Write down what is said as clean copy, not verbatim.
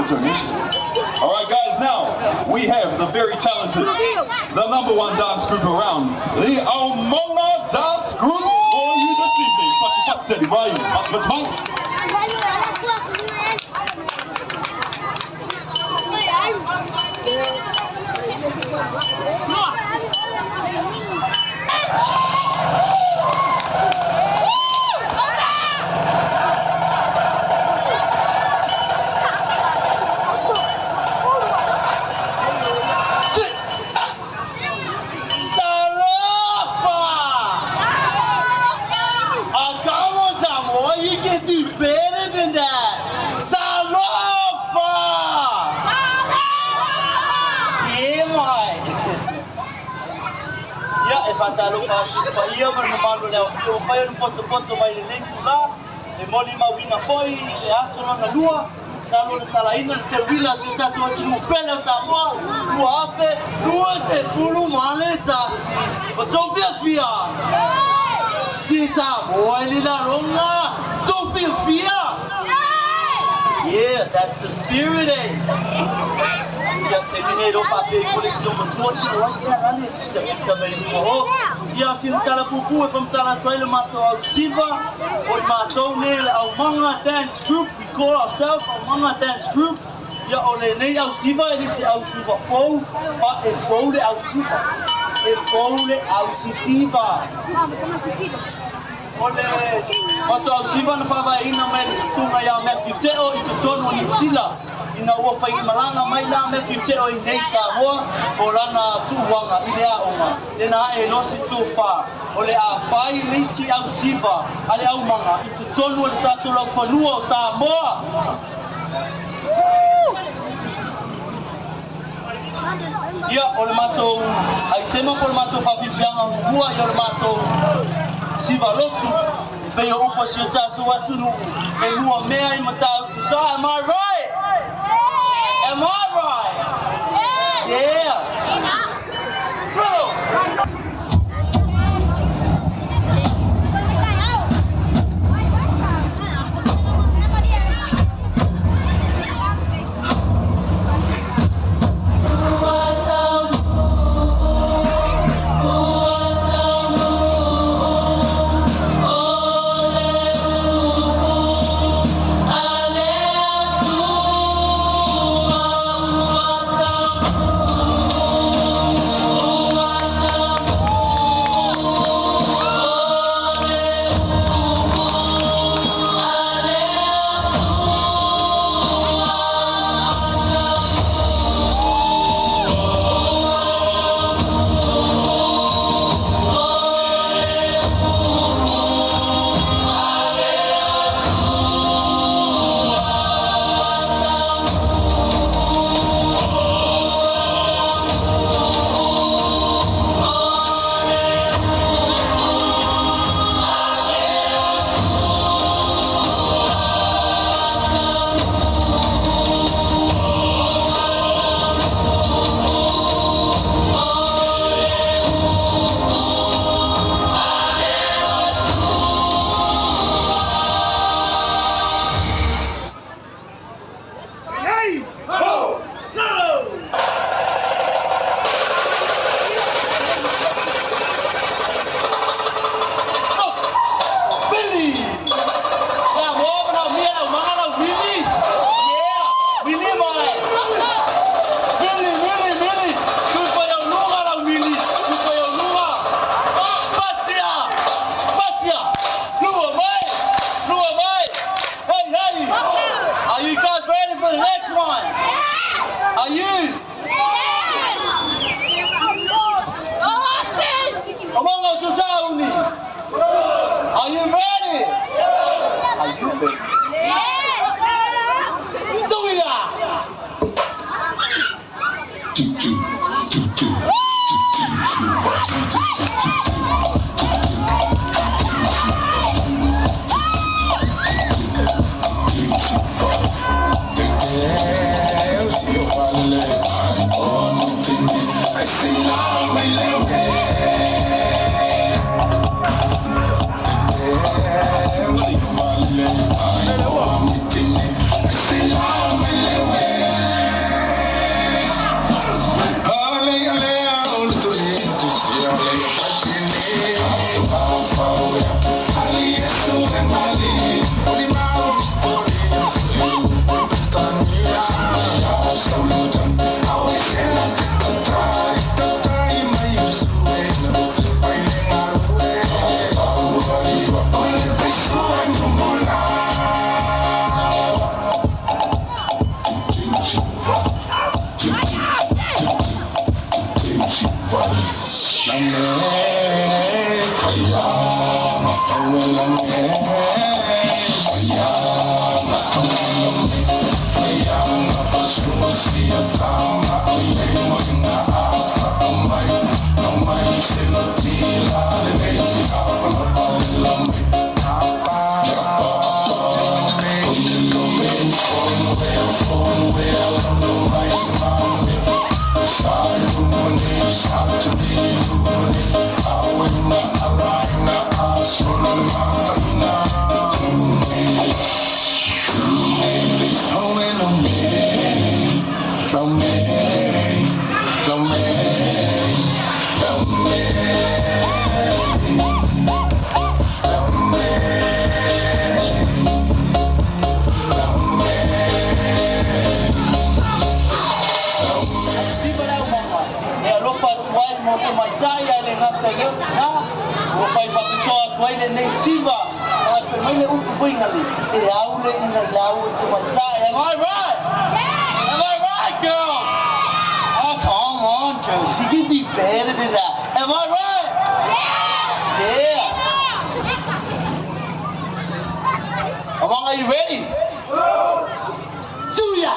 a donation. All right, guys, now we have the very talented, the number one dance group around, the Aumaga Dance Group for you this evening. Talofa! I want some more. You can do better than that. Talofa! Yeah, mate. Ia, e faatalofa atu i le paia ma le mamalu o le aofia ua mafai ona potopoto mai i lenei itulā, e molimauina foi i le aso lona lua talu ona talaina le teuila a si o tatou atunuu pele o Samoa 2021. O tou fiafia? Si Samoa i le laloga! Tou fiafia? Yeah, that's the spirit, eh? Ia, taimi nei loa faapea ifo le isi loomatua, ia o ai ea lale e pisapisa mai luma o. Ia, sina tala puupuu e whamatala atu ai le matou ausiva, o i matou nei le Aumaga Dance Group, we call ourselves Aumaga Dance Group. Ia, o lenei ausiva e le se ausiva fou, ma e fou le ausiva. E fou le ausisiva. O le matou ausiva na faavaeina mai e le susuga ia Matthew Teo i totonu o Niu Sila. Ina ua faigimalaga mai la Matthew Teo i nei Samoa mo lana tuuaga i le aoga, lena ae loa se tofa o le a fai le isi ausiva a le aumaga i totonu o le tatou laufanua o Samoa. Ia, o le matou aitema po o le matou faafiafiaga muamua, ia o le matou siva lotu, e pei o upu a si o tatou atunuu, e lua mea i Matautu Sa, am I right? Am I right? Yeah! Billy! Samoa manaomia le aumaga lau Billy! Yeah! Billy mai! Billy, Billy, Billy! Tuifaiaunuga lau Billy! Tuifaiaunuga! Patia! Patia! Lua mai! Lua mai! Hey, hey! Are you guys ready for the next one? Are you? Aumaga o Tusauni! Are you ready? Are you ready? Suia! Two, two, two, two, two, two, two, five, two, two, two, two, two, two, two, five. Viva le aumaga e alofa atu ai mo tamaitai ae le gata i lea o tinā ua fai faapitoa atu ai lenei siva ae fai mai le upu foi gale e au le ina i au e tamaitai. Am I right? Am I right, girls? Oh, come on, girls. You can be better than that. Am I right? Yeah. Among, are you ready? Suya!